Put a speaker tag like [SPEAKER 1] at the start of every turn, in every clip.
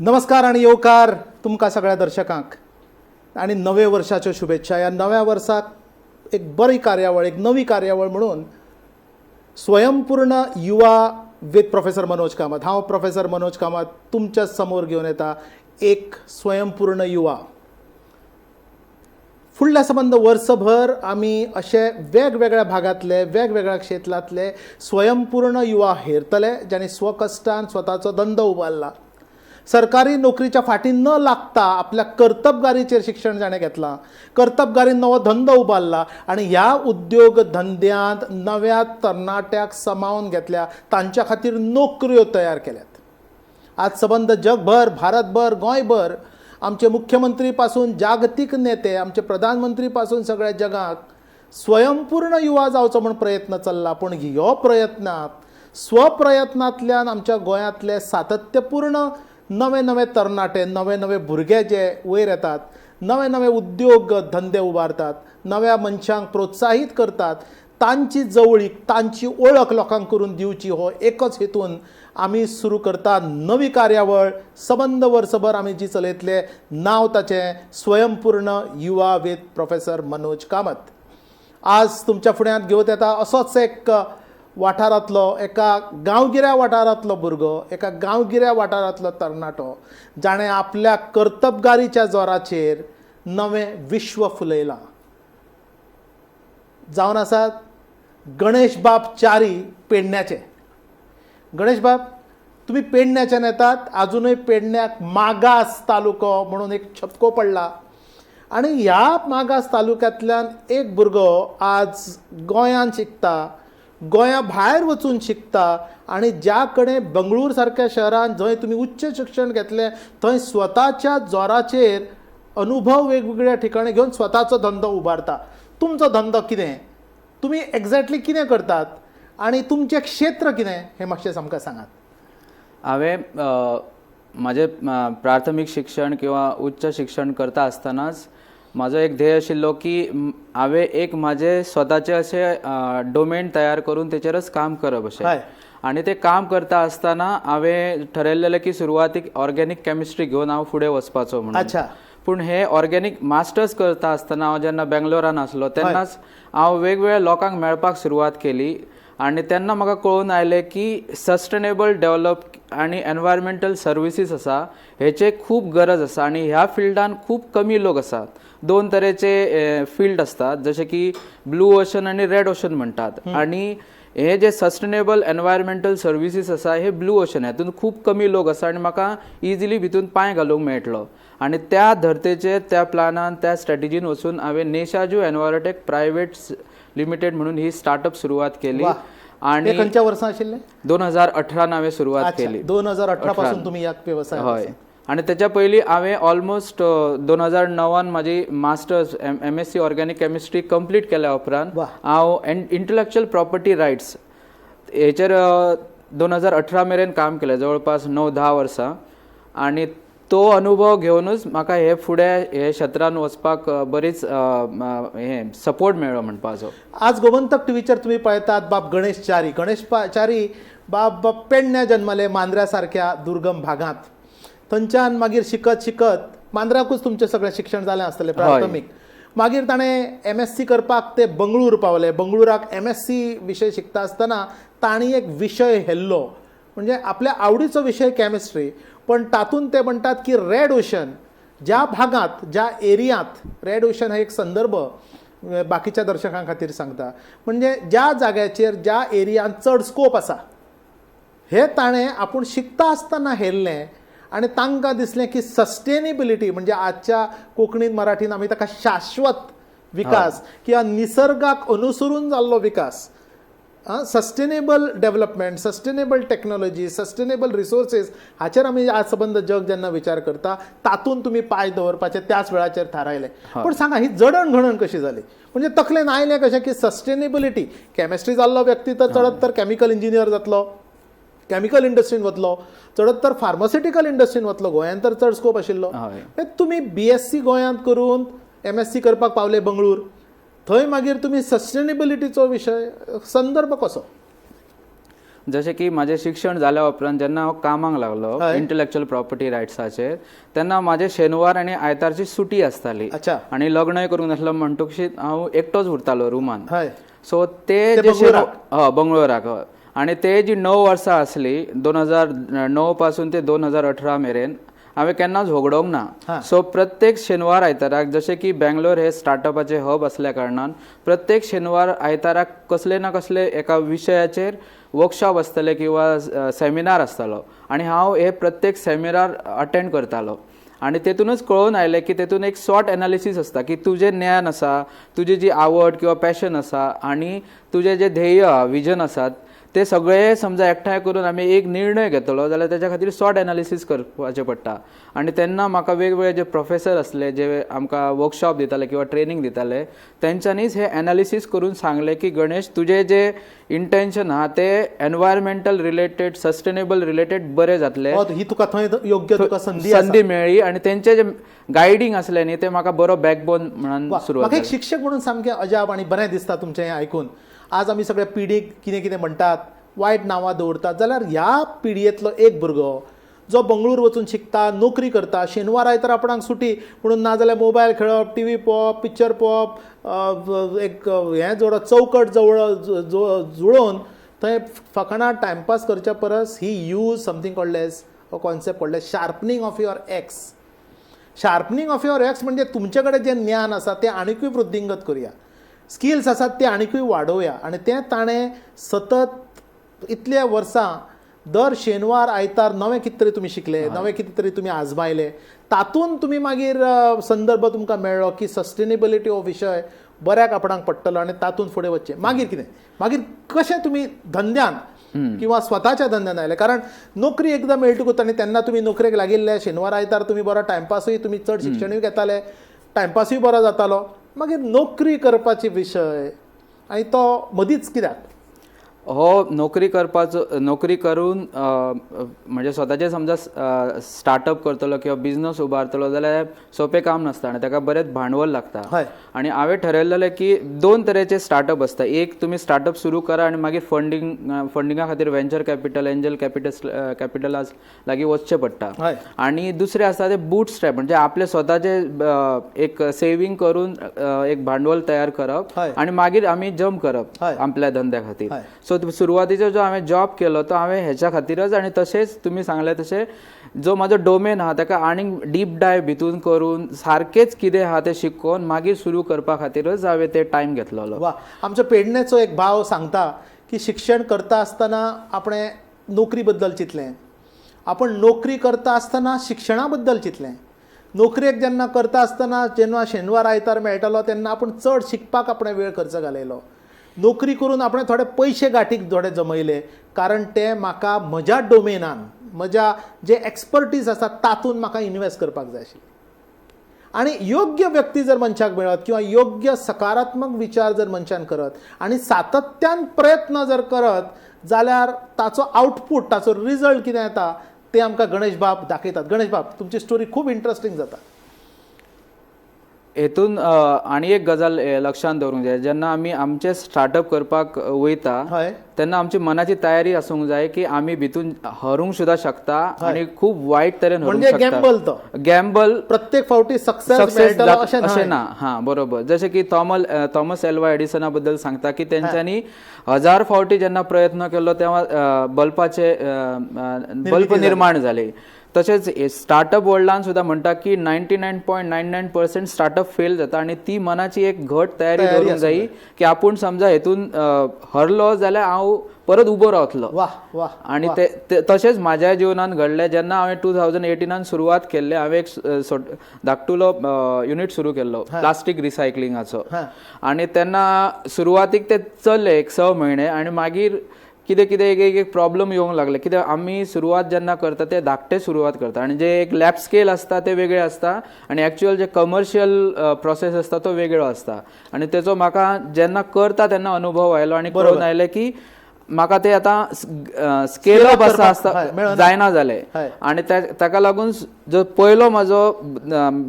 [SPEAKER 1] नमस्कार आनी येवकार तुमकां सगळ्या दर्शकांक आनी नव्या वर्साच्यो शुभेच्छा. ह्या नव्या वर्साक एक बरी कार्यावळ, एक नवी कार्यावळ म्हणून स्वयंपूर्ण युवा विथ प्रोफेसर मनोज कामत. हांव प्रोफेसर मनोज कामत तुमच्या समोर घेवन येता एक स्वयंपूर्ण युवा. फुडल्या संबंद वर्सभर आमी अशे वेगवेगळ्या भागांतले, वेगवेगळ्या क्षेत्रांतले स्वयंपूर्ण युवा हेरतले, ज्यांनी स्वकश्टान स्वताचो धंदो उबारला, सरकारी नोकरीच्या फाटी न लागता आपल्या कर्तबगारीचेर शिक्षण जाणें घेतलां, कर्तबगारीन नवो धंदो उबारला आनी ह्या उद्योग धंद्यांत नव्या तरणाट्याक समावन घेतल्या, तांच्या खातीर नोकऱ्यो तयार केल्यात. आज सबंद जगभर, भारतभर, गोंयभर आमचे मुख्यमंत्री पासून जागतीक नेते, आमचे प्रधानमंत्री पासून सगळ्या जगाक स्वयंपूर्ण युवा जावचो म्हूण प्रयत्न चल्ला. पूण ह्यो प्रयत्नांत, स्वप्रयत्नांतल्यान आमच्या गोंयांतले सातत्यपूर्ण नवे नवे तरणाटे, नवे नवे भुरगे जे वयर येतात, नवे नवे उद्योग धंदे उबारतात, नव्या मनशांक प्रोत्साहीत करतात, तांची जवळीक, तांची ओळख लोकांक करून दिवची हो एकच हेतून आमी सुरू करता नवी कार्यावळ. सबंद वर्सभर आमी जी चलयतले, नांव ताचें स्वयंपूर्ण युवा विथ प्रोफेसर मनोज कामत. आज तुमच्या फुड्यांत घेवन येता असोच एक वाठारांतलो, एका गांवगिऱ्या वाठारांतलो भुरगो, एका गांवगिऱ्या वाठारांतलो तरणाटो, जाणें आपल्या कर्तबगारीच्या जोराचेर नवें विश्व फुलयलां, जावन आसात गणेशबाब च्यारी, पेडण्याचे. गणेशबाब, तुमी पेडण्याच्यान येतात. आजुनूय पेडण्याक मागास तालुको म्हणून एक छपको पडला आनी ह्या मागास तालुक्यांतल्यान एक भुरगो आज गोंयांत शिकता, गोंया भायर वचून शिकता आनी ज्या कडेन बंगळूर सारक्या शहरान, जंय तुमी उच्च शिक्षण घेतलें, थंय स्वताच्या जोराचेर अनुभव वेगवेगळ्या ठिकाणी घेवन स्वताचो धंदो उबारता. तुमचो धंदो कितें, तुमी एग्जॅक्टली कितें करतात आनी तुमचें क्षेत्र कितें, हें मातशें आमकां सांगात.
[SPEAKER 2] हांवें म्हाजें प्राथमीक शिक्षण किंवा उच्च शिक्षण करता आसतनाच म्हाजो एक ध्येय आशिल्लो की हांवें एक म्हाजें स्वताचें अशें डोमेन तयार करून तेचेरच काम करप अशें. आनी तें काम करता आसतना हांवें ठरयल्लें की सुरवातीक ऑर्गेनीक केमिस्ट्री घेवन हांव फुडें वचपाचो म्हणून. पूण हे ऑर्गेनीक मास्टर्स करता आसतना हांव जेन्ना बेंगलोरान आसलो, तेन्नाच हांव वेगवेगळ्या लोकांक मेळपाक सुरवात केली आनी तेन्ना म्हाका कळून आयलें की सस्टेनेबल डेवलप आनी एनवायरमेंटल सर्विसीस आसा, हेचे खूब गरज आसा आनी ह्या फिल्डान खूब कमी लोक आसात. दोन तरेचे फिल्ड आसतात, जशे की ब्लू ओशन आनी रेड ओशन म्हणटात आनी हे जे सस्टेनेबल एनवायरमेंटल सर्विसीस आसा, हे ब्लू ओशन. हातूंत खूब कमी लोक आसा आनी म्हाका इजिली भितून पांय घालूंक मेळटलो. आनी त्या धर्तेचेर, त्या प्लानान, त्या स्ट्रॅटेजीन वचून हांवें नेशाजू एनवायरोटेक प्रायवेट लिमिटेड म्हणून ही स्टार्टअप सुरवात केली.
[SPEAKER 1] आणि
[SPEAKER 2] आनी
[SPEAKER 1] खंयच्या वर्सा आशिल्लें?
[SPEAKER 2] 2018 हांवें सुरवात केली.
[SPEAKER 1] 2018 पासून तुमी ह्या वेवसायात
[SPEAKER 2] हय, आनी तेच्या पयलीं हांवें ऑलमोस्ट 2009 म्हाजी masters MSc organic chemistry complete केल्या उपरांत हांव इंटलॅक्च्युअल प्रॉपर्टी रायट्स हेचेर 2018 मेरेन काम केलें, जवळपास 9-10 वर्सां. आनी तो अनुभव घेवनूच म्हाका हे फुडें हे क्षेत्रान वचपाक बरीच हे सपोर्ट मेळ्ळो म्हणपाचो.
[SPEAKER 1] आज गोमंतक टीव्हीचेर तुम्ही पळयतात बाब गणेश च्यारी. गणेश च्यारी बाब पेडण्या जन्मले, मांद्र्या सारक्या दुर्गम भागांत. थंयच्यान मागीर शिकत शिकत, मांद्र्याकूच तुमचें सगळें शिक्षण जालें आसतलें प्राथमीक. मागीर ताणें एमएससी करपाक ते बंगळूर पावले. बंगळुराक एमएससी विशय शिकता आसतना तांणी एक विशय हेल्लो, म्हणजे आपल्या आवडीचो विशय केमिस्ट्री, पण तातूंत ते म्हणटात की रेड ओशन ज्या भागांत, ज्या एरियांत, रेड ओशन हा एक संदर्भ बाकीच्या दर्शकां खातीर सांगता, म्हणजे ज्या जाग्याचेर, ज्या एरियांत चड स्कोप आसा, हे ताणें आपूण शिकता आसतना हेरलें आनी तांकां दिसलें की सस्टेनेबिलिटी, म्हणजे आजच्या कोंकणीन मराठीन आमी ताका शाश्वत विकास किंवा निसर्गाक अनुसरून जाल्लो विकास, sustainable development, sustainable technology, sustainable resources हाचेर आमी आज सबंद जग जेन्ना विचार करता, तातूंत तुमी पांय दवरपाचें त्याच वेळाचेर थारायलें. पूण सांगा, ही जडण घडण कशी जाली? म्हणजे तकलेन आयलें कशें की सस्टेनेबिलिटी? केमिस्ट्री जाल्लो व्यक्ती तर चडत तर केमिकल इंजिनियर जातलो, केमिकल इंडस्ट्रीन वतलो, चडत तर फार्मास्युटिकल इंडस्ट्रीन वतलो. गोंयांत तर चड स्कोप आशिल्लो. तुमी बीएससी गोंयांत करून एमएससी करपाक पावले बंगळूर. थंय मागीर तुमी सस्टेनेबिलिटीचो विशय, संदर्भ कसो?
[SPEAKER 2] जशें की म्हाजें शिक्षण जाल्या उपरांत जेन्ना हांव कामाक लागलो इंटलेक्चुअल प्रॉपर्टी रायट्साचेर, तेन्ना म्हाजे शेनवार आनी आयतारची सुटी आसताली. आनी लग्नय करूंक नासलो म्हणटकीच हांव एकटोच उरतालो रुमान. सो ते जे बंगळुराक, आनी ते जी 9 वर्सां आसली 2009 पासून ते 2018 मेरेन हांवें केन्नाच होगडोवंक ना. सो प्रत्येक शेनवार आयताराक, जशें की बेंगलोर हे स्टार्टअपाचे हब आसल्या कारणान प्रत्येक शेनवार आयताराक कसले ना कसले एका विशयाचेर वर्कशॉप आसतले किंवा सेमिनार आसतालो आनी हांव हे प्रत्येक सेमिनार अटेंड करतालो. आनी तेतूनच कळून आयलें की तेतून एक शॉर्ट एनालिसीस आसता की तुजें ज्ञान आसा, तुजी जी आवड किंवा पॅशन आसा आनी तुजें जें ध्येय विजन आसात ते सगळे समजा एकठांय करून आमी एक निर्णय घेतलो जाल्यार तेच्या खातीर शॉर्ट एनालिसीस करपाचें पडटा. आनी तेन्ना म्हाका वेगवेगळे जे प्रोफेसर आसले जे आमकां वर्कशॉप दिताले किंवा ट्रेनींग दिताले तेंच्यांनीच हे एनालिसीस करून सांगलें की गणेश, तुजें जे इंटेन्शन आहा ते एनवायरमेंटल रिलेटेड, सस्टेनेबल रिलेटेड बरें जातलें.
[SPEAKER 1] ही तुका थंय योग्य तुका
[SPEAKER 2] संदी मेळ्ळी आनी तेंचें जे गायडींग आसलें न्ही तें म्हाका बरो बॅकबोन म्हणून सुरवात.
[SPEAKER 1] म्हाका एक शिक्षक म्हणून सामकें अजाप आनी बरें दिसता तुमचें हें आयकून. आज आमी सगळे पिढीक कितें कितें म्हणटात, वायट नांवां दवरतात, जाल्यार ह्या पिढयेंतलो एक भुरगो जो बंगळूर वचून शिकता, नोकरी करता, शेनवार आयतार आपणाक सुटी म्हणून नाजाल्यार मोबायल खेळप, टी व्ही पळोवप, पिक्चर पळोवप, एक हें जोडप, चौकट जवळ जुळोवन थंय फकाणां टायमपास करच्या परस he use something called as a concept called as sharpening of your axe. Sharpening of your axe म्हणजे तुमचे कडेन जें ज्ञान आसा तें आनिकूय वृद्धिंगत करुया, स्किल्स आसात ते आनिकूय वाडोवया. आनी तें ताणें सतत इतल्या वर्सां दर शेनवार आयतार नवें कितें तरी तुमी शिकले, नवें कितें तरी तुमी आजमायले, तातूंत तुमी मागीर संदर्भ तुमकां मेळ्ळो की सस्टेनेबिलिटी हो विशय बऱ्याक आपणाक पडटलो आनी तातूंत फुडें वचचें. मागीर कितें, मागीर कशें तुमी धंद्यान किंवा स्वताच्या धंद्यान आयले? कारण नोकरी एकदां मेळटकूच आनी तेन्ना तुमी नोकरेक लागिल्ले, शेनवार आयतार तुमी बरो टायमपासूय, तुमी चड शिक्षणूय घेताले, टायमपासूय बरो जातालो. मागीर नोकरी करपाची विशय आनी तो मदींच कित्याक?
[SPEAKER 2] हो नोकरी करपाचो, नोकरी करून म्हणजे स्वताचे समजा स्टार्टअप करतलो किंवा बिजनस उबारतलो जाल्यार सोंपें काम नासता आनी ताका बरेंच भांडवल लागता. आनी हांवें ठरयलेलें की 2 तरेचे स्टार्टअप आसता. एक तुमी स्टार्टअप सुरू करा आनी मागीर फंडिंगा खातीर व्हेंचर कॅपिटल, एंजल कॅपिटला लागीं वचचें पडटा. आनी दुसरें आसता ते बूट स्ट्रॅप, म्हणजे आपले स्वताचे एक सेवींग करून एक भांडवल तयार करप आनी मागीर आमी जम्प करप आपल्या धंद्या खातीर. सो सुरवातीचो जो हांवें जॉब केलो तो हांवें हेच्या खातीरच, आनी तशेंच तुमी सांगलें तशें जो म्हाजो डोमेन आहा ताका आनीक डीप डायव भितून करून सारकेंच कितें आहा तें शिकोवन मागीर सुरू करपा खातीरच हांवें ते टायम घेतलेलो.
[SPEAKER 1] वा, आमचो पेडण्याचो एक भाव सांगता की शिक्षण करता आसतना आपणें नोकरी बद्दल चिंतलें, आपण नोकरी करता आसतना शिक्षणा बद्दल चिंतलें, नोकरेक जेन्ना करता आसतना जेन्ना शेनवार आयतार मेळटालो तेन्ना आपूण चड शिकपाक आपणें वेळ खर्च घालयलो, नोकरी करून आपणें थोडे पयशे गांठीक थोडे जमयले, कारण ते म्हाका म्हज्या डोमेनान, म्हज्या जे एक्सपर्टीज आसा तातूंत म्हाका इन्वेस्ट करपाक जाय आशिल्ली. आनी योग्य व्यक्ती जर मनशाक मेळत किंवा योग्य सकारात्मक विचार जर मनशान करत आनी सातत्यान प्रयत्न जर करत जाल्यार ताचो आउटपूट, ताचो रिजल्ट कितें येता तें आमकां गणेश बाब दाखयतात. गणेश बाब, तुमची स्टोरी खूब इंट्रस्टींग जाता.
[SPEAKER 2] हेतून आनी एक गजाल लक्षांत दवरूंक जाय, जेन्ना आमी आमचें स्टार्टअप करपाक वयता तेन्ना आमची मनाची तयारी आसूंक जाय की आमी भितून हरूंक सुद्दां शकता आनी खूब वायट तरेन हरूंक शकता.
[SPEAKER 1] गॅम्बल, तो
[SPEAKER 2] गॅम्बल
[SPEAKER 1] प्रत्येक फावटी सक्सेस
[SPEAKER 2] अशें ना. हां, बरोबर. जशें की थॉमस एल्वा एडिसना बद्दल सांगता की तेंच्यांनी 1000 फावटी जेन्ना प्रयत्न केलो तेन्ना बल्बाचे बल्ब निर्माण जाले. तशेंच स्टार्टअप वर्ल्डान सुद्दां म्हणटा की 99.99% स्टार्टअप फेल जाता आनी ती मनाची एक घट तयारी दवरूंक जाय की आपूण समजा हेतून हरलो जाल्यार हांव परत उबो रावतलो.
[SPEAKER 1] वाह वाह.
[SPEAKER 2] आनी ते तशेंच म्हाज्या जिवनान घडलें. जेन्ना हांवें 2018 सुरवात केल्ले, हांवें एक धाकटुलो युनीट सुरू केल्लो प्लास्टीक रिसायकलिंगाचो, आनी तेन्ना सुरवातीक ते चल्ले एक 6 म्हयने आनी मागीर कितें कितें एक एक प्रॉब्लम येवंक लागले. कित्याक आमी सुरवात जेन्ना करता ते धाकटे सुरवात करता आनी जे एक लॅब स्केल आसता ते वेगळे आसता आनी एक्चुअल जे कमर्शियल प्रोसेस आसता तो वेगळो आसता. आनी तेचो म्हाका जेन्ना करता तेन्ना अनुभव आयलो आनी कळून आयलें की म्हाका ते आतां स्केल अप आसा आसता जायना जालें. आनी ताका लागून जो पयलो म्हाजो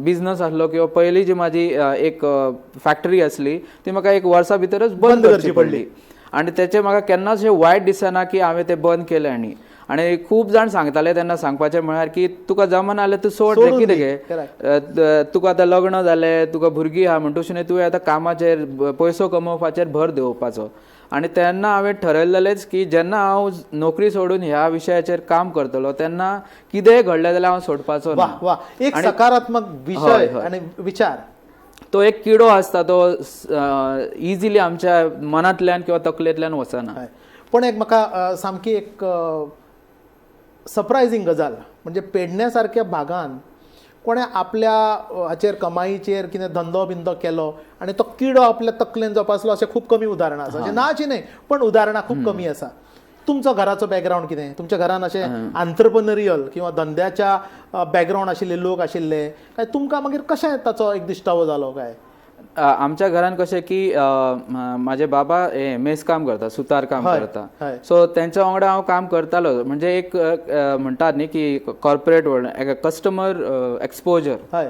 [SPEAKER 2] बिजनस आसलो किंवा पयली जी म्हाजी एक फॅक्टरी आसली ती म्हाका एक वर्सा भितरच बंद करची पडली. आनी तेचें म्हाका केन्नाच अशें वायट दिसना की हांवें तें बंद केलें. आनी आनी खूब जाण सांगताले तेन्ना, सांगपाचें म्हळ्यार की तुका जमना जाल्यार तूं सोड रे, कितें गे, तुका आतां लग्न जालें, तुका भुरगीं आहा, म्हणटूच न्ही तुवें आतां कामाचेर पयसो कमोवपाचेर भर दिवपाचो. आनी तेन्ना हांवें ठरयल्लेंच की जेन्ना हांव नोकरी सोडून ह्या विशयाचेर काम करतलो तेन्ना कितेंय घडलें जाल्यार हांव सोडपाचो ना.
[SPEAKER 1] वा, एक सकारात्मक विशय आणि विचार.
[SPEAKER 2] तो एक किडो आसता, तो इजिली आमच्या मनांतल्यान किंवा तकलेंतल्यान वचना.
[SPEAKER 1] पण एक म्हाका सामकी एक सरप्रायझींग गजाल म्हणजे पेडण्या सारक्या भागान कोणें आपल्या हाचेर कमाईचेर कितें धंदो बिंदो केलो आनी तो किडो आपल्या तकलेन जोपासलो अशें खूब कमी उदाहरणां आसा. अशें ना अशी न्हय, पण उदाहरणां खूब कमी आसा. तुमचो घराचो बॅकग्रावंड कितें? तुमच्या घरान अशें आंत्रप्रनरियल किंवा धंद्याच्या बॅकग्रावंड आशिल्ले लोक आशिल्ले काय तुमकां मागीर कशें ताचो एक दिश्टावो जालो काय?
[SPEAKER 2] आमच्या घरान कशें की म्हाजे बाबा हे मेस काम करता, सुतार काम करता, सो तेंच्या वांगडा हांव काम करतालो. म्हणजे एक म्हणटात न्ही की कॉर्पोरेट वर्ल्ड एक कस्टमर एक्सपोजर,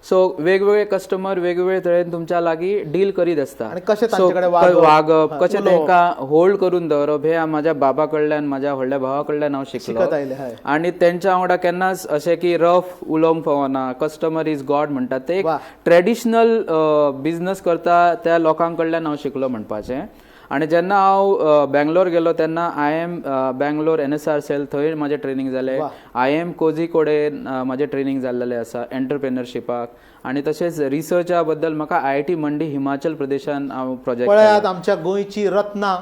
[SPEAKER 2] सो वेगवेगळे कस्टमर वेगवेगळे तरेन तुमच्या लागीं डील करीत आसता, वागप कशें तांकां होल्ड करून दवरप हे म्हाज्या बाबा कडल्यान, म्हाज्या व्हडल्या भावा कडल्यान हांव शिकलो. आनी तेंच्या वांगडा केन्नाच अशें की रफ उलोवंक फावना, कस्टमर is God म्हणटात ते एक ट्रेडिशनल बिजनस करता त्या लोकां कडल्यान हांव शिकलो म्हणपाचें. आनी जेन्ना हांव बेंगलोर गेलो तेन्ना I M Bangalore NSR cell थंय म्हाजें ट्रेनींग जालें, I am कोझीकोडे म्हाजें ट्रेनींग जाल्लें आसा एंटरप्रेनरशिपाक, आनी तशेंच रिसर्चा बद्दल म्हाका IIT मंडी हिमाचल प्रदेशान हांव प्रोजेक्ट.
[SPEAKER 1] पळयात आमच्या गोंयची रत्नां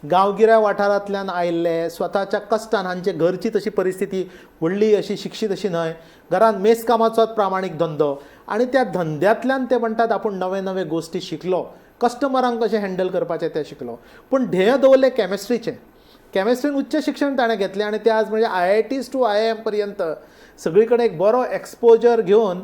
[SPEAKER 1] गांवगिऱ्या वाठारांतल्यान आयिल्ले, स्वताच्या कश्टान, हांचे घरची तशी परिस्थिती व्हडली अशी शिक्षीत अशी न्हय, घरान मेसकामाचोच प्रामाणीक धंदो आनी त्या धंद्यांतल्यान ते म्हणटात आपूण नवे नवे गोश्टी शिकलो, कस्टमरांक कशें हँडल करपाचें तें शिकलो. पूण ध्येय दवरलें केमिस्ट्रीचें, केमिस्ट्रीन उच्च शिक्षण ताणें घेतलें आनी ते आज म्हणजे IITs to IIM पर्यंत सगळी कडेन एक बरो एक्सपोजर घेवन.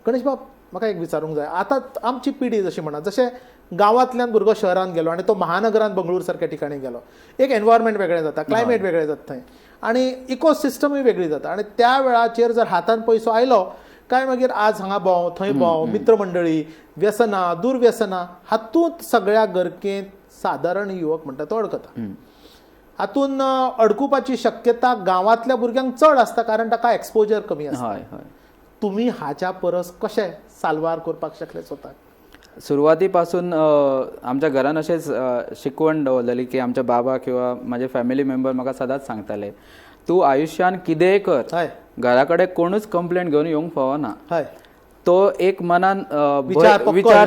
[SPEAKER 1] गणेश बाब, म्हाका एक विचारूंक जाय, आतां आमची पिढी जशी म्हणा, जशें गांवांतल्यान भुरगो शहरांत गेलो आनी तो महानगरांत बंगळूर सारक्या ठिकाणी गेलो, एक एनवायरमेंट वेगळें जाता, क्लायमेट वेगळें जाता थंय आनी इकोसिस्टमूय वेगळी जाता, आनी त्या वेळाचेर जर हातान पयसो आयलो काय मागीर आज हांगा भोंव थंय भोंव, मित्रमंडळी, व्यसनां, दुर्व्यसनां, हातूंत सगळ्या गरकेंत सादारण युवक म्हणटा तो अडकता. हातूंत अडकुपाची शक्यता गांवांतल्या भुरग्यांक चड आसता, कारण ताका एक्सपोजर कमी आसता. तुमी हाच्या परस कशें साल्वार करपाक शकले स्वताक?
[SPEAKER 2] सुरवाती पासून आमच्या घरान अशेंच शिकवण दवरलेली की आमच्या बाबा किंवा म्हाजे फॅमिली मेंबर म्हाका सदांच सांगताले, तूं आयुश्यान कितेंय कर, घरा कडेन कोणूच कंप्लेंट घेवन येवंक फावना. तो एक मनान विचार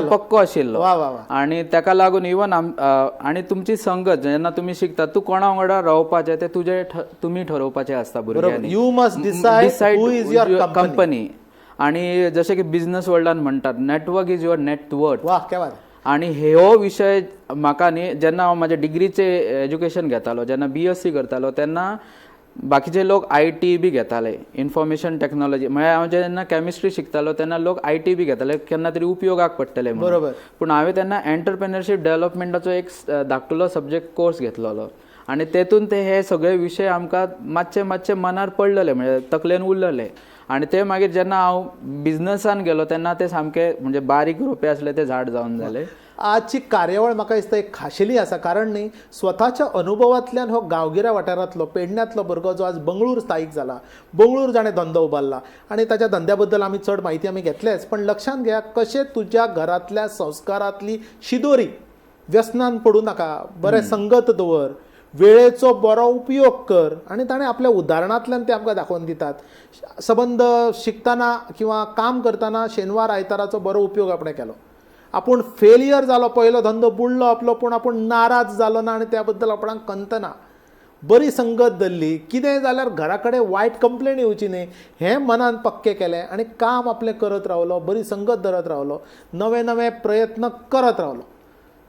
[SPEAKER 2] पक्को आशिल्लो आनी ताका लागून इवन आनी तुमची संगत जेन्ना तुमी शिकता, तूं कोणा वांगडा रावपाचें तें तुजें तुमी ठरोवपाचें आसता भुरग्यांनी.
[SPEAKER 1] You must decide who is your
[SPEAKER 2] company. आनी जशें की बिजनस वर्ल्डान म्हणटात, network is your net worth. आनी हो विशय म्हाका न्ही, जेन्ना हांव म्हाजे डिग्रीचें एज्युकेशन घेतालो, जेन्ना BSc करतालो, तेन्ना बाकीचे लोक IT बी घेताले, इन्फॉर्मेशन टेक्नॉलॉजी. म्हळ्यार हांव जेन्ना केमिस्ट्री शिकतालो तेन्ना लोक IT बी घेताले, केन्ना तरी उपयोगाक पडटले म्हणून. पूण हांवें तेन्ना एंटरप्रेनरशीप डेव्हलपमेंटाचो एक धाकटुलो सब्जेक्ट कोर्स घेतलेलो आनी तेतून ते हे सगळे विशय आमकां मातशे मातशे मनार पडलेले, म्हणजे तकलेन उरलेले. आनी ते मागीर जेन्ना हांव बिजनसान गेलो तेन्ना ते सामके म्हणजे बारीक रोपे आसले ते झाड जावन जाले.
[SPEAKER 1] आजची कार्यावळ म्हाका दिसता एक खाशेली आसा, कारण न्ही स्वताच्या अनुभवांतल्यान हो गांवगिऱ्या वाठारांतलो पेडण्यांतलो भुरगो जो आज बंगळूर स्थायीक जाला, बंगळूर जाणें धंदो उबारला आनी ताच्या धंद्या बद्दल आमी चड म्हायती आमी घेतलेच, पण लक्षांत घेया कशें तुज्या घरांतल्या संस्कारांतली शिदोरी, व्यसनान पडूं नाका, बरें संगत दवर, वेळेचो बरो उपयोग कर, आनी ताणें आपल्या उदाहरणांतल्यान ते आमकां दाखोवन दितात. सबंद शिकतना किंवा काम करतना शेनवार आयताराचो बरो उपयोग आपणें केलो, आपूण फेलियर जालो, पयलो धंदो बुडलो आपलो, पूण आपूण नाराज जालो ना आनी त्या बद्दल आपणाक खंत ना, बरी संगत धरली, कितेंय जाल्यार घरा कडेन वायट कंप्लेन येवची न्ही हें मनान पक्कें केलें आनी काम आपलें करत रावलो, बरी संगत धरत रावलो, नवे नवे प्रयत्न करत रावलो.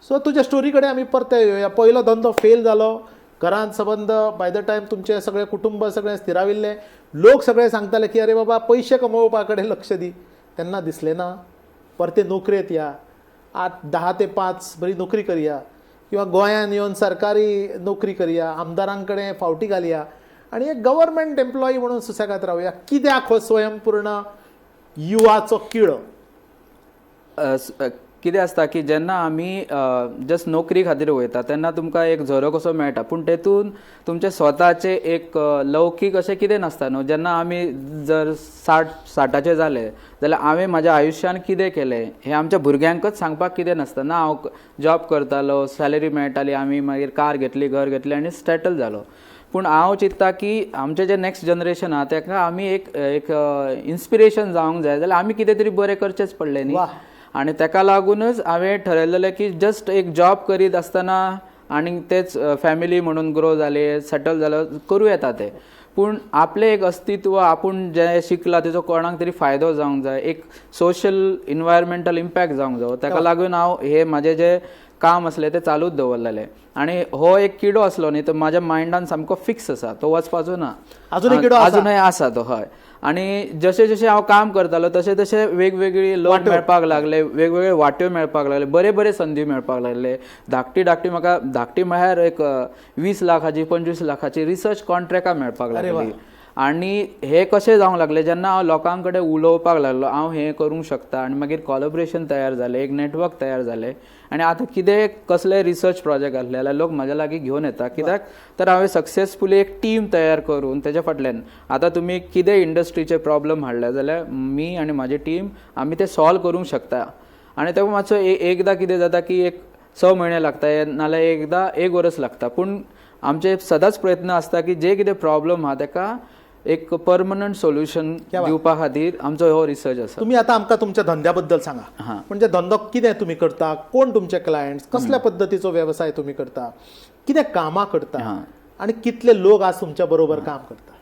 [SPEAKER 1] सो तुज्या स्टोरी कडेन आमी परते येवया. पयलो धंदो फेल जालो, घरांत सबंद बाय the time तुमचें सगळें कुटुंब सगळें स्थिराविल्लें, लोक सगळे सांगताले की अरे बाबा पयशे कमोवपा कडेन लक्ष दी, तेन्ना दिसलें ना परते नोकरेंत या, 8, 10 ते 5 बरी नोकरी करया किंवा गोंयान येवन सरकारी नोकरी करया, आमदारां कडेन फावटी घालया आनी एक गव्हर्मेंट एम्प्लॉई म्हणून सुसेगाद रावया. कित्याक हो स्वयंपूर्ण युवाचो किडो?
[SPEAKER 2] कितें आसता की जेन्ना आमी जस्ट नोकरी खातीर वयता तेन्ना तुमकां एक झरो कसो मेळटा, पूण तेतून तुमचें स्वताचें एक लौकीक अशें कितें नासता न्हू. जेन्ना आमी जर 60 जाले जाल्यार हांवें म्हाज्या आयुश्यान कितें केलें हें आमच्या भुरग्यांकच सांगपाक कितें नासता ना. हांव जॉब करतालो, सॅलरी मेळटाली, आमी मागीर कार घेतली, घर घेतलें आनी सेटल जालो. पूण हांव चिंत्ता की आमचें जें नॅक्स्ट जनरेशन आहा ताका आमी एक एक इन्स्पिरेशन जावंक जाय जाल्यार आमी कितें तरी बरें करचेंच पडलें न्ही. आनी ताका लागूनच हांवें ठरयलेलें की जस्ट एक जॉब करीत आसतना आनी तेच फॅमिली म्हणून ग्रो जाले, सेटल जालो, करूं येता तें, पूण आपलें एक अस्तित्व, आपूण जें शिकला तेजो कोणाक तरी फायदो जावंक जाय, एक सोशल इनवायरमेंटल इम्पॅक्ट जावंक जाय. ताका लागून हांव हे म्हाजें जें काम आसलें तें चालूच दवरलेलें आनी हो एक किडो आसलो न्ही, तो म्हाज्या मायंडान सामको फिक्स आसा, तो वचपाचो ना.
[SPEAKER 1] अजूनय किडो आसा?
[SPEAKER 2] अजूनय आसा तो, हय. आनी जशें जशें हांव काम करतालो तशें तशें वेगवेगळी लोक मेळपाक लागले, वेगवेगळे वाट्यो मेळपाक लागले, बरे बरे संदी मेळपाक लागले. धाकटी धाकटी म्हाका, धाकटी म्हळ्यार एक 20 लाखाची, 25 लाखाची रिसर्च कॉन्ट्रॅक्टां मेळपाक लागली. आनी हे कशें जावंक लागलें, जेन्ना हांव लोकां कडेन उलोवपाक लागलो, हांव हें करूंक शकता, आनी मागीर कॉलेबरेशन तयार जालें, एक नेटवर्क तयार जालें. आनी आतां कितें कसले रिसर्च प्रोजेक्ट आसले जाल्यार लोक म्हाज्या लागीं घेवन येता, कित्याक तर हांवें सक्सेसफुली एक टीम तयार करून तेज्या फाटल्यान आतां तुमी कितें इंडस्ट्रीचे प्रॉब्लम हाडले जाल्यार मी आनी म्हाजी टीम आमी ते सॉल्व करूंक शकता. आनी तेका मातसो एकदां कितें जाता की एक 6 म्हयने लागता, नाल्यार एकदां एक वर्स लागता, पूण आमचे सदांच प्रयत्न आसता की जे कितें प्रॉब्लम आहा तेका एक परमनंट सोल्युशन दिवपा खातीर आमचो हो रिसर्च आसा.
[SPEAKER 1] तुम्ही आता आमकां तुमच्या धंद्या बद्दल सांगा. म्हणजे धंदो कितें तुम्ही करता, कोण तुमचे क्लायंट्स, कसल्या पद्दतीचो वेवसाय तुम्ही करता, कितें कामां करता आणि कितले लोक आज तुमच्या बरोबर काम करता?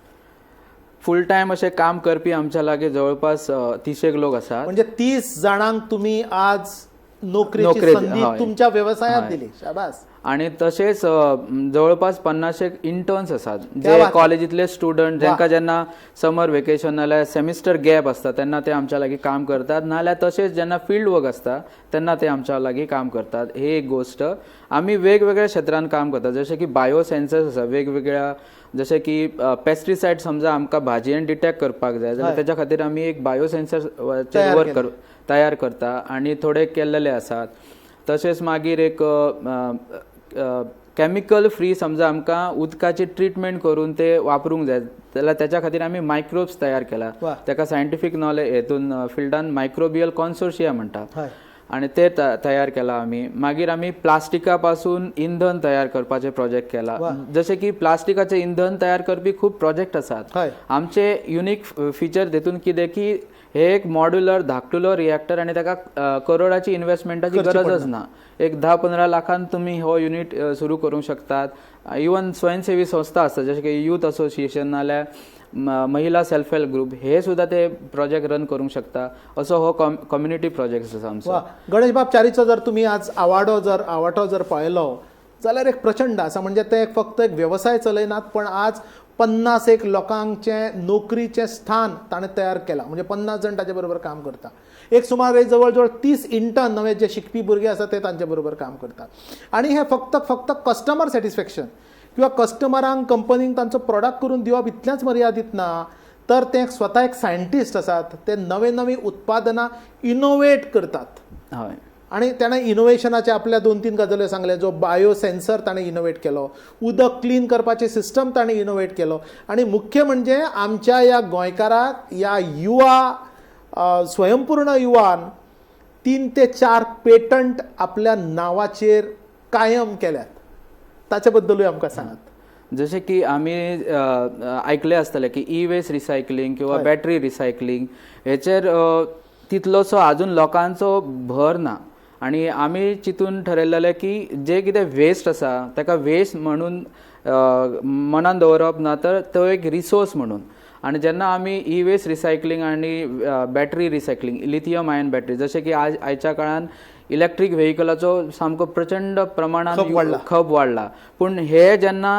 [SPEAKER 2] फूल टायम अशें काम करपी आमच्या लागीं जवळपास 30 एक लोक आसात.
[SPEAKER 1] म्हणजे 30 जाणांक तुम्ही आज नोकरीची संधी तुमच्या व्यवसायात दिली. शाबास.
[SPEAKER 2] आणि तशेंच जवळपास 50 एक इंटर्न्स आसात,
[SPEAKER 1] क्या
[SPEAKER 2] जे
[SPEAKER 1] बात.
[SPEAKER 2] कॉलेजींतले स्टुडंट, जांकां जेन्ना समर वेकेशन नाल्यार सेमिस्टर गॅप आसता तेन्ना ते आमच्या लागीं काम करतात, नाल्यार तशेंच जेन्ना फिल्ड वर्क आसता तेन्ना ते आमच्या लागीं काम करतात. ही एक गोश्ट. आमी वेगवेगळ्या क्षेत्रांत काम करतात, जशें की बायो सेन्सर्स आसा वेगवेगळ्या, जशें की पेस्टिसायड समजा आमकां भाजयेन डिटेक्ट करपाक जाय जाल्यार तेच्या खातीर आमी एक बायो सेन्सर
[SPEAKER 1] तयार
[SPEAKER 2] वर्क तयार करता आनी थोडे केल्लेले आसात. तशेंच मागीर एक कॅमिकल फ्री, समजा आमकां उदकाची ट्रिटमेंट करून ते वापरूंक जाय जाल्यार तेच्या खातीर आमी मायक्रोब्स तयार केला. तेका सायंटिफीक नॉलेज हेतून फिल्डान मायक्रोबियल कॉन्सोर्शिया म्हणटा आनी ते तयार केला आमी. मागीर आमी प्लास्टिका पासून इंधन तयार करपाचे प्रोजेक्ट केला. जशें की प्लास्टिकाचे इंधन तयार करपी खूब प्रोजेक्ट आसात. आमचे युनीक फिचर तेतून कितें की हे एक मॉड्युलर धाकटुलो रिएक्टर आनी ताका करोडाची इन्व्हेस्टमेंटाची
[SPEAKER 1] करची
[SPEAKER 2] गरजच ना. एक 10-15 लाखान तुमी हो युनीट सुरू करूंक शकतात. इवन स्वयंसेवी संस्था आसता, जशें की यूथ असोसिएशन नाल्यार महिला सेल्फ हेल्प ग्रुप, हे सुद्दां ते प्रोजेक्ट रन करूंक शकता. असो हो कम्युनिटी प्रोजेक्ट आसा आमचो.
[SPEAKER 1] वा. गणेश बाब च्यारीचो जर तुमी आज आवाडो जर आवाटो जर पळयलो जाल्यार एक प्रचंड आसा. म्हणजे ते एक फक्त एक वेवसाय चलयनात, पण आज 50 एक लोकांचें नोकरीचें स्थान ताणें तयार केलां. म्हणजे 50 जाण ताचे बरोबर काम करता. एक सुमार एक जवळ जवळ 30 इंटर्न, नवे जे शिकपी भुरगे आसा, ते तांचे बरोबर काम करतात. आनी हे फक्त फक्त कस्टमर सॅटिस्फॅक्शन किंवा कस्टमरांक कंपनीक तांचो प्रोडक्ट करून दिवप इतलेंच मर्यादीत ना, तर ते स्वता एक सायंटिस्ट आसात. ते नवे नवी उत्पादनां इनोवेट करतात. आणि ताणें इनोवेशनाचे आपल्या दोन तीन गजाल्यो सांगले. जो बायो सेन्सर ताणें इनोवेट केलो, उदक क्लीन करपाचें सिस्टम ताणें इनोवेट केलो आनी मुख्य म्हणजे आमच्या ह्या गोंयकाराक, ह्या युवा स्वयंपूर्ण युवान 3 ते 4 पेटंट आपल्या नांवाचेर कायम केल्यात. ताचे बद्दलूय आमकां सांगात.
[SPEAKER 2] जशें की आमी अ, अ, आयकलें आसतलें की ई वेस्ट रिसायकलिंग किंवा बॅटरी रिसायकलिंग हेचेर तितलोसो आजून लोकांचो भर ना. आनी आमी चिंतून ठरयलेलें की जे कितें वेस्ट आसा ताका वेस्ट म्हणून मनान दवरप ना, तर तो एक रिसोर्स म्हणून. आनी जेन्ना आमी ई वेस्ट रिसायकलिंग आनी battery recycling, lithium ion battery, जशें की आज आयच्या काळान इलेक्ट्रीक व्हेकलाचो सामको प्रचंड प्रमाणान
[SPEAKER 1] खप वाडला.
[SPEAKER 2] खप वाडला, पूण हे जेन्ना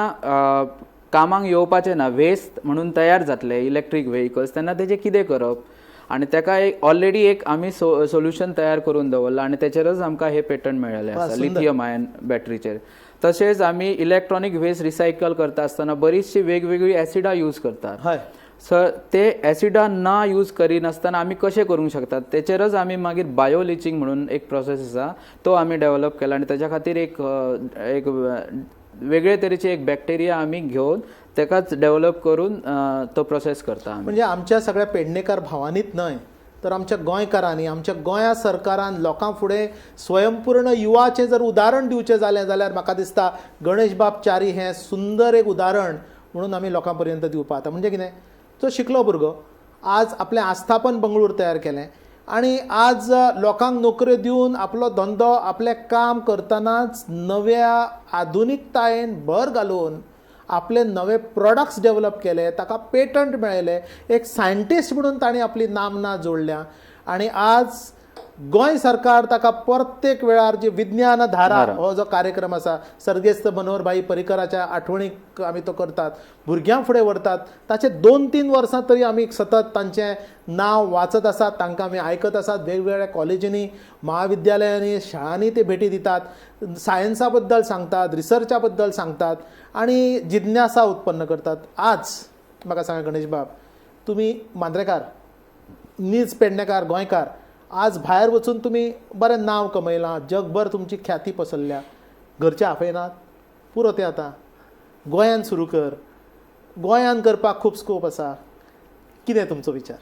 [SPEAKER 2] कामाक येवपाचे ना, वेस्ट म्हणून तयार जातले इलेक्ट्रीक व्हेकल्स, तेन्ना तेजें कितें करप? आनी तेका एक ऑलरेडी एक आमी सोल्युशन तयार करून दवरलां आनी तेचेरच आमकां हे पेटंट मेळ्ळेलें आसा लिथियम आयन बॅटरीचेर. तशेंच आमी इलेक्ट्रॉनीक वेस्ट रिसायकल करता आसतना बरीचशी वेगवेगळी एसिडां यूज करतात. सो ते एसिडा ना यूज करिनासतना आमी कशें करूंक शकतात तेचेरच आमी मागीर बायो लिचींग म्हणून एक प्रोसेस आसा तो आमी डेवलप केला आनी तेच्या खातीर एक एक वेगळे तरेचे एक बॅक्टेरिया आमी घेवन तेकाच डेवलप करून तो प्रोसेस करता आमी.
[SPEAKER 1] म्हणजे आमच्या सगळ्या पेडणेकार भावांनीच न्हय तर आमच्या गोंयकारांनी, आमच्या गोंया सरकारान लोकां फुडें स्वयंपूर्ण युवाचें जर उदाहरण दिवचें जालें जाल्यार म्हाका दिसता गणेशबाब च्यारी हें सुंदर एक उदाहरण म्हणून आमी लोकां पर्यंत दिवपा जाता. म्हणजे कितें, जो शिकलो भुरगो आज आपलें आस्थापन बंगळूर तयार केलें आनी आज लोकांक नोकऱ्यो दिवन आपलो धंदो आपलें काम करतनाच नव्या आधुनिकतायेन भर घालून आपले नवे प्रोडक्ट्स डेवलप केले, ताका पेटंट मेळयले, एक सायंटिस्ट म्हणून ताणें आपली नामना जोडल्या आनी आज गोंय सरकार ताका प्रत्येक वेळार जी विज्ञान धारा हो जो कार्यक्रम आसा सर्गेस्त मनोहर भाई पर्रीकराच्या आठवणीक आमी तो करतात, भुरग्यां फुडें व्हरतात. ताचे 2-3 वर्सां तरी आमी सतत तांचें नांव वाचत आसात, तांकां आमी आयकत आसात. वेगवेगळ्या कॉलेजींनी, महाविद्यालयांनी, शाळांनी ते भेटी दितात, सायन्सा बद्दल सांगतात, रिसर्चा बद्दल सांगतात आनी जिज्ञासा उत्पन्न करतात. आज म्हाका सांगा गणेशबाब, तुमी मांद्रेकार, नीज पेडणेकार, गोंयकार, आज भायर वचून तुमी बरें नांव कमयलां, जगभर तुमची ख्याती पसरल्या, घरचे आपयनात, पुरो तें आतां गोंयान सुरू कर, गोंयान करपाक खूब स्कोप आसा, कितें तुमचो विचार?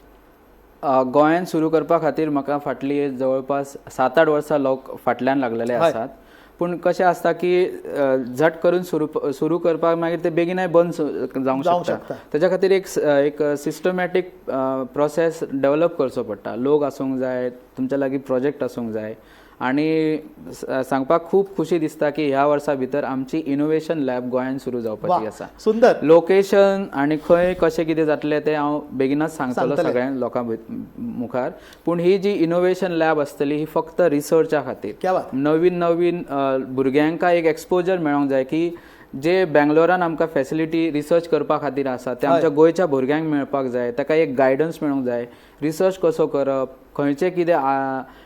[SPEAKER 2] गोंयान सुरू करपा खातीर म्हाका फाटली जवळपास 7-8 वर्सां लोक फाटल्यान लागलेले आसात. पूण कशें आसता की झट करून सुरू करपाक मागीर ते बेगीनय बंद जावंक शकता. तेच्या खातीर एक सिस्टमॅटीक प्रोसेस डेवलप करचो पडटा. लोक आसूंक जाय, तुमच्या लागीं प्रोजेक्ट आसूंक जाय. आनी सांगपाक खूब खुशी दिसता की ह्या वर्सा भितर आमची इनोवेशन लॅब गोंयांत सुरू जावपाची आसा.
[SPEAKER 1] सुंदर
[SPEAKER 2] लोकेशन आनी खंय कशें कितें जातलें तें हांव बेगीनच सांगतलो सगळ्या लोकां मुखार. पूण ही जी इनोवेशन लॅब आसतली ही फक्त रिसर्चा खातीर, नवीन नवीन भुरग्यांक एक एक्सपोजर मेळोंक जाय की जे बेंगलोरान आमकां फॅसिलिटी रिसर्च करपा खातीर आसा ते आमच्या गोंयच्या भुरग्यांक मेळपाक जाय. ताका एक गायडन्स मेळोंक जाय, रिसर्च कसो करप, खंयचे कितें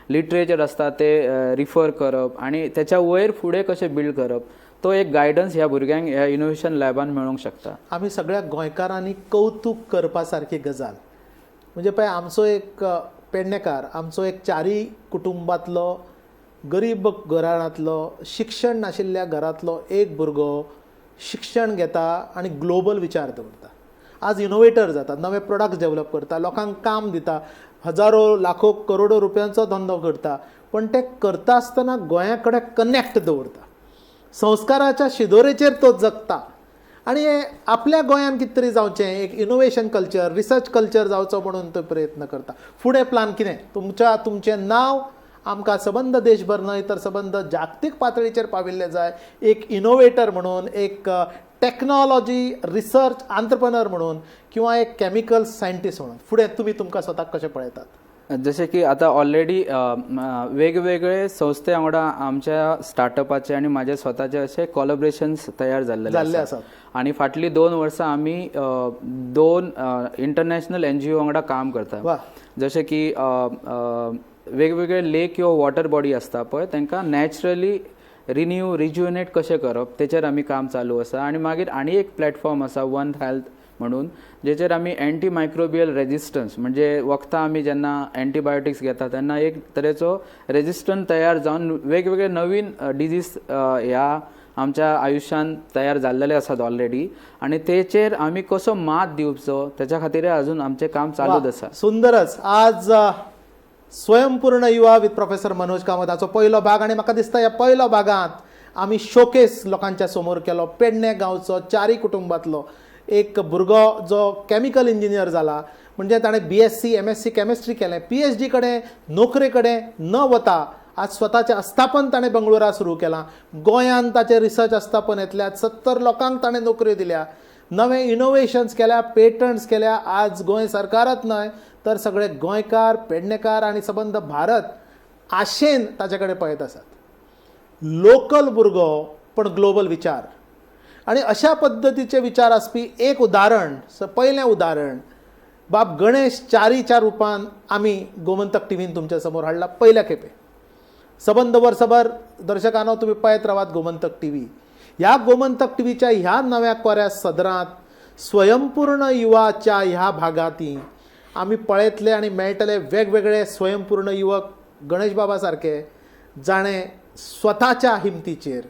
[SPEAKER 2] लिटरेचर आसता ते रिफर करप आनी त्याच्या वयर फुडें कशें बिल्ड करप, तो एक गायडन्स ह्या भुरग्यांक ह्या इनोवेशन लॅबान मेळोंक शकता.
[SPEAKER 1] आमी सगळ्या गोंयकारांनी कौतूक करपा सारकी गजाल म्हणजे पळय, आमचो एक पेडणेकार, आमचो एक चारी कुटुंबांतलो, गरीब घराण्यांतलो, शिक्षण नाशिल्ल्या घरांतलो एक भुरगो शिक्षण घेता आनी ग्लोबल विचार दवरता. आज इनोवेटर जाता, नवे प्रोडक्ट्स डेवलप करता, लोकांक काम दिता, हजारो लाखो करोडो रुपयांचो धंदो करता, पण ते करता आसतना गोंया कडेन कनेक्ट दवरता, संस्काराच्या शिदोरेचेर तो जगता आनी आपल्या गोंयान कितें तरी जावचें, एक इनोवेशन कल्चर, रिसर्च कल्चर जावचो म्हणून तो प्रयत्न करता. फुडें प्लान कितें तुमच्या, तुमचें नांव आमकां सबंद देशभर न्हय तर सबंद जागतीक पातळीचेर पाविल्लें जाय, एक इनोवेटर म्हणून, एक टॅक्नॉलॉजी रिसर्च आंत्रप्रनर म्हणून किंवा एक केमिकल सायंटिस्ट म्हणून. फुडें तुमी तुमकां स्वताक कशें पळयतात?
[SPEAKER 2] जशें की आतां ऑलरेडी वेगवेगळे संस्थे वांगडा आमच्या स्टार्टअपाचे आनी म्हाजे स्वताचे अशे कॉलॅबरेशन्स तयार जाल्ले आसात. आनी फाटलीं 2 वर्सां आमी 2 इंटरनॅशनल एनजीओ वांगडा काम करता. जशें की वेगवेगळे लेक किंवा वॉटर बॉडी आसता पळय, तांकां नॅचरली रिन्यू रिज्युनेट कशें करप तेचेर आमी काम चालू आसा. आनी मागीर आनी एक प्लॅटफॉर्म आसा वन हेल्थ म्हणून, जेचेर आमी एंटी मायक्रोबियल रेजिस्टन्स म्हणजे वखदां आमी जेन्ना एंटीबायोटिक्स घेता तेन्ना एक तरेचो रेजिस्टन्स तयार जावन वेगवेगळे नवीन डिजीज ह्या आमच्या आयुश्यान तयार जाल्लेले आसात ऑलरेडी, आनी तेचेर आमी कसो मात दिवचो तेच्या खातीर अजून आमचें काम चालूच आसा.
[SPEAKER 1] सुंदरच. आज स्वयंपूर्ण युवा विथ प्रोफेसर मनोज कामत हाचो पयलो भाग, आनी म्हाका दिसता ह्या पयलो भागांत आमी शोकेस लोकांच्या समोर केलो. पेडणे गांवचो चारी कुटुंबांतलो एक भुरगो जो केमिकल इंजिनियर जाला, म्हणजे ताणें BSc MSc chemistry केलें, PhD कडेन नोकरे कडेन न वता आज स्वताचें आस्थापन ताणें बंगळुरा सुरू केलां. गोंयांत ताचें रिसर्च आस्थापन येतल्या 70 लोकांक ताणें नोकऱ्यो दिल्या, नवे इनोवेशन्स केल्या, पेटंट्स केल्या. आज गोंय सरकारच न्हय तर सगळे गोंयकार, पेडणेकार आनी सबंद भारत आशेन ताचे कडेन पळयत आसात. लोकल भुरगो पण ग्लोबल विचार, आनी अशा पद्दतीचे विचार आसपी एक उदाहरण, पयलें उदाहरण बाब गणेश च्यारीच्या रुपान आमी गोमंतक टीव्हीन तुमच्या समोर हाडला पयल्या खेपे. सबंद वर्सभर दर्शकांनो तुमी पळयत रावात गोमंतक टीव्ही. ह्या गोमंतक टीव्हीच्या ह्या नव्या कोऱ्या सदरांत स्वयंपूर्ण युवाच्या ह्या भागांती आमी पळयतले आनी मेळटले वेगवेगळे स्वयंपूर्ण युवक गणेश बाबा सारके, जाणें स्वताच्या हिमतीचेर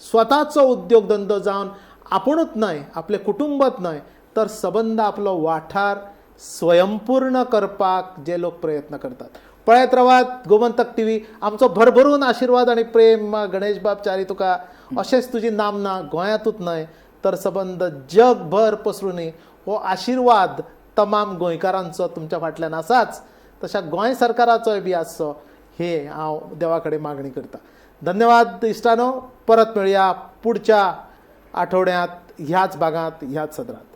[SPEAKER 1] स्वताचो उद्योग धंदो जावन आपुणूच न्हय, आपलें कुटुंबच न्हय, तर सबंद आपलो वाठार स्वयंपूर्ण करपाक जे लोक प्रयत्न करतात. पळयत रावात गोमंतक टीव्ही. आमचो भरभरून आशिर्वाद आनी प्रेम गणेश बाब च्यारी तुका, अशेंच तुजी नामना गोंयांतूच न्हय तर सबंद जगभर पसरूनी. हो आशिर्वाद तमाम गोंयकारांचो तुमच्या फाटल्यान आसाच, तशा गोंय सरकाराचोय बी आसचो हे हांव देवा कडेन मागणी करता. धन्यवाद इश्टानो, परत मेळया पुढच्या आठवड्यात ह्याच भागांत ह्याच सदरात.